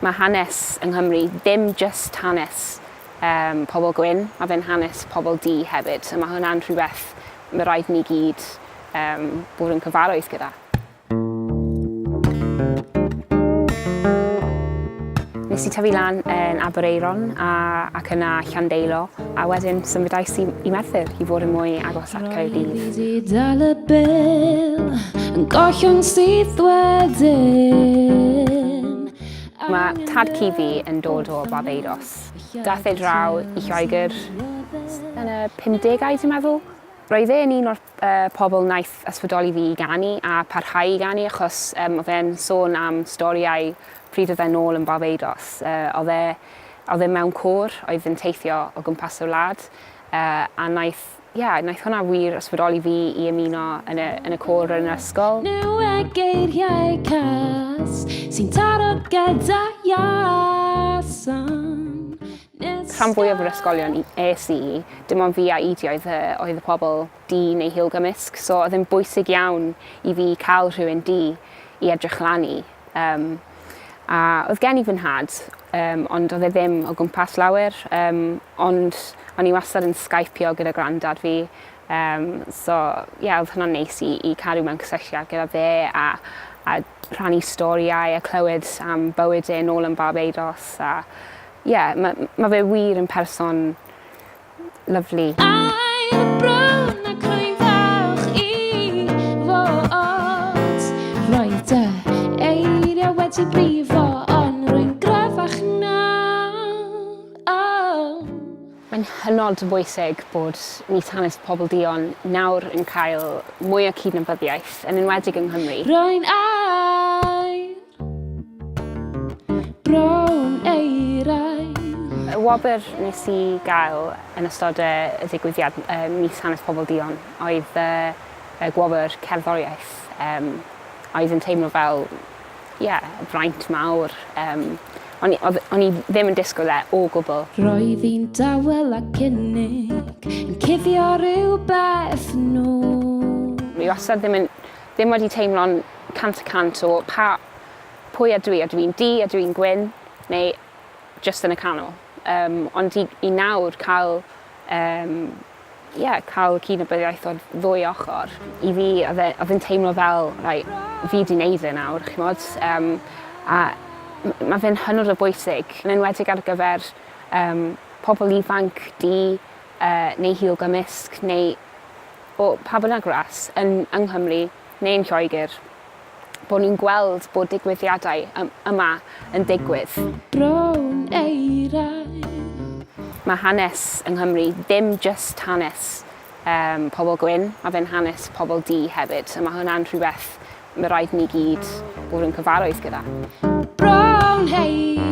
Mae hanes yng Nghymru ddim jyst hanes um, pobl gwyn, mae fe'n hanes pobl du hefyd. A mae hwnna'n rhywbeth mae rhaid ni gyd um, bod yn cyfarwydd gyda. Nes i tyfu lan yn Aberaeron a, ac yna Llandeilo a wedyn symudais i, i Merthyr i fod yn mwy agos at Caerdydd. Roedd i dal y bel yn gollwng syth wedyn. Mae tad cu fi yn dod o Barbados. Dath e draw i Lloegr yn y 50au dwi'n meddwl. Roedd e'n un o'r uh, pobl wnaeth ysbrydoli fi i ganu a parhau i ganu achos um, oedd e'n sôn am storiau pryd oedd e'n ôl yn Barbados. Uh, oedd e, oedd e mewn côr oedd yn teithio o gwmpas y wlad uh, a wnaeth, yeah, wnaeth hwnna wir ysbrydoli fi i ymuno yn y, yn y côr yn yr ysgol. Nhw e geiriau cas sy'n taro gyda iason. Rhan fwyaf o'r ysgolion es i, dim ond fi a Edie oedd y, oedd y pobl du neu hil gymysg, so oedd e'n bwysig iawn i fi cael rhywun du i edrych lan i. Um, a oedd gen i fy nhad, um, ond oedd e ddim o gwmpas lawer, um, ond o'n i wastad yn Skypeio gyda grandad fi, um, so ie, yeah, oedd hwnna'n neis i, i cadw mewn cysylltiad gyda fe a, a rhannu storiau a clywed am bywyd e nôl yn Barbados a Ie, ma' ma' fe wir yn person lyfli. Aur brown ac rwy'n falch i fod. Roedd dy eiriau wedi brifo ond rwy'n gryfach nawr. Mae'n hynod o bwysig bod Mis Hanes Pobl Duon nawr yn cael mwy o cydnabyddiaeth, yn enwedig yng Nghymru. Rwy'n aur Brown eirau. Y wobr nes i gael yn ystod y y ddigwyddiad yy Mis Hanes Pobl Duon oedd y y gwobr cerddoriaeth yym oedd yn teimlo fel ie braint mawr yym o'n i o'dd o'n i ddim yn disgwyl e o gwbl. Roedd hi'n dawel ac unig, yn cuddio rhywbeth nôl. Fi wastad ddim yn ddim wedi teimlo'n 100% o pa pwy ydw i, ydw i'n du, ydw i'n gwyn, neu jyst yn y canol. Um, ond i, i nawr cael, um, yeah, cael cydnabyddiaeth o'r ddwy ochr, i fi oedd e, oedd e'n teimlo fel, right, fi di wneud e nawr, chimod. Um, a mae fe'n hynod o bwysig, yn enwedig ar gyfer um, pobl ifanc du uh, neu hil gymysg neu o pa bynnag ras yn, yng Nghymru neu yn Lloegr, bod ni'n gweld bod digwyddiadau yma yn digwydd. Brown eirau. Mae hanes yng Nghymru ddim jyst hanes um, pobl gwyn, mae fe'n hanes pobl du hefyd, a mae hwnna'n rhywbeth mae rhaid ni gyd bod yn cyfarwydd gyda. Brown eirau.